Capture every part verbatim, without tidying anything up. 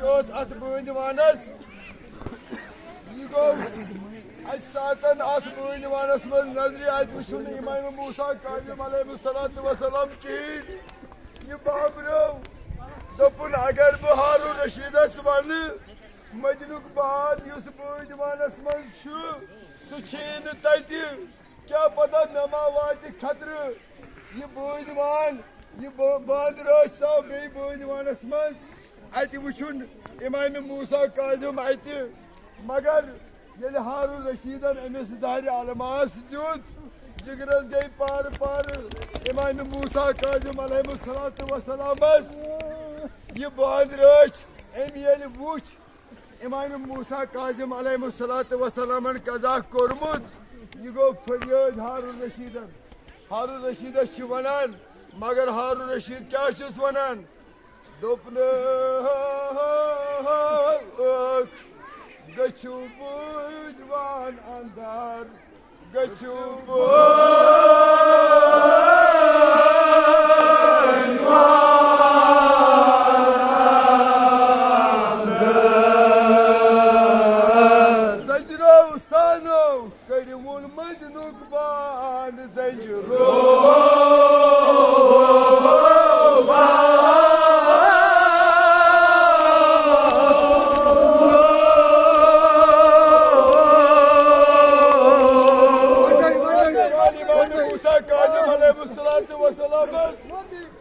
اوس اتھ بٲنۍ وانس۔ یہِ گوٚو اکہِ ساتن اتھ بٲنۍ وانس منٛز نظرِ، اتہِ وُچھُن امام موسیٰ کاظم علیہ الصلوۃ والسلام کِہیٖنۍ۔ یہِ بابریو۔ دوٚپُن، اگر بہٕ ہارون رشیدس ونہٕ، مدینُک باد یُس بٲنۍ وانس منٛز چھُ، سُہ چھُے نہٕ تتہِ۔ کیٛاہ پتہ مےٚ ما واتہِ خطرٕ۔ یہِ بٲنۍ وان، یہِ با-، باندٕ رٲچھ ژاو بیٚیہِ بٲنۍ وانس منٛز۔ اتہِ وُچھُن امام موسیٰ کاظم اتہِ۔ مگر ییٚلہِ ہارون رشیدن أمِس زہرِ الماس دیُت، جگرس گٔے پارٕ پارٕ امام موسیٰ کاظم علیہ الصلوۃ والسلامس۔ یہِ باندٕ رٲچھ أمۍ ییٚلہِ وُچھ، امام موسیٰ کاظم علیہ الصلوۃ والسلامن قضا کوٚرمُت، یہِ گوٚو فریٲدۍ ہارون رشیدن۔ ہارون رشیدس چھِ ونان، مگر ہارون رشید کیٛاہ چھُس ونان؟ دوٚپنَکھ، گٔژھِو بٲنۍ وان اندر، گٔژھِو بٲنۍ وان اندر۔ زنجیرو سانو کٔرِوُن مدینُک بان زنجیرو۔ امام موسیٰ کاظم علیہ الصلوۃ والسلامس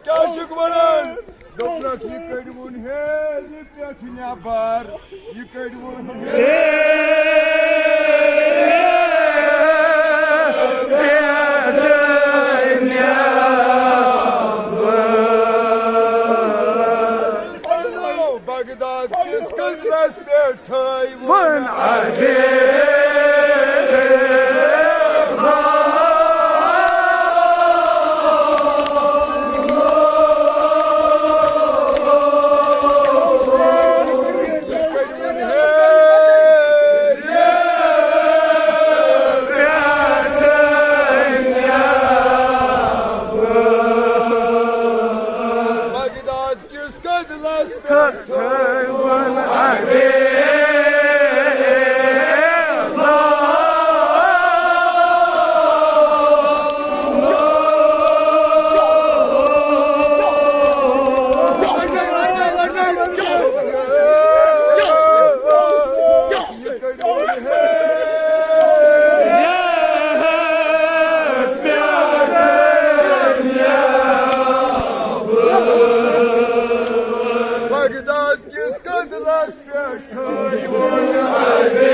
کیٛاہ چھُکھ ونان؟ دوٚپنَس، یہِ کٔڑِوُن ہیٚرِ پٮ۪ٹھ نٮ۪بر، یہِ کٔڑِوُن ہیٚرِ پٮ۪ٹھ نٮ۪بر۔ بغداد کِس کدلس پٮ۪ٹھ تھٲوِن اَتھِ۔ بغداد کِس کدلس پٮ۪ٹھ تھٲوِن اَتھِ۔ بغداد کِس کدلس پٮ۪ٹھ تھٲوِن اَتھِ۔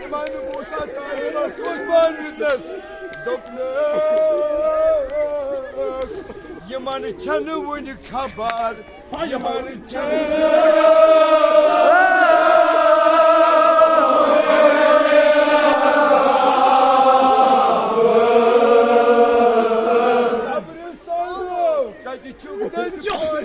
امام موسیٰ کاظمس اوس پانہٕ وِزنس دوٚپنَس، یِمن چھنہٕ وُنہِ خبر، یِمن چھنہٕ۔ قبرستانو کتہِ چھُکھ تیٚلہِ؟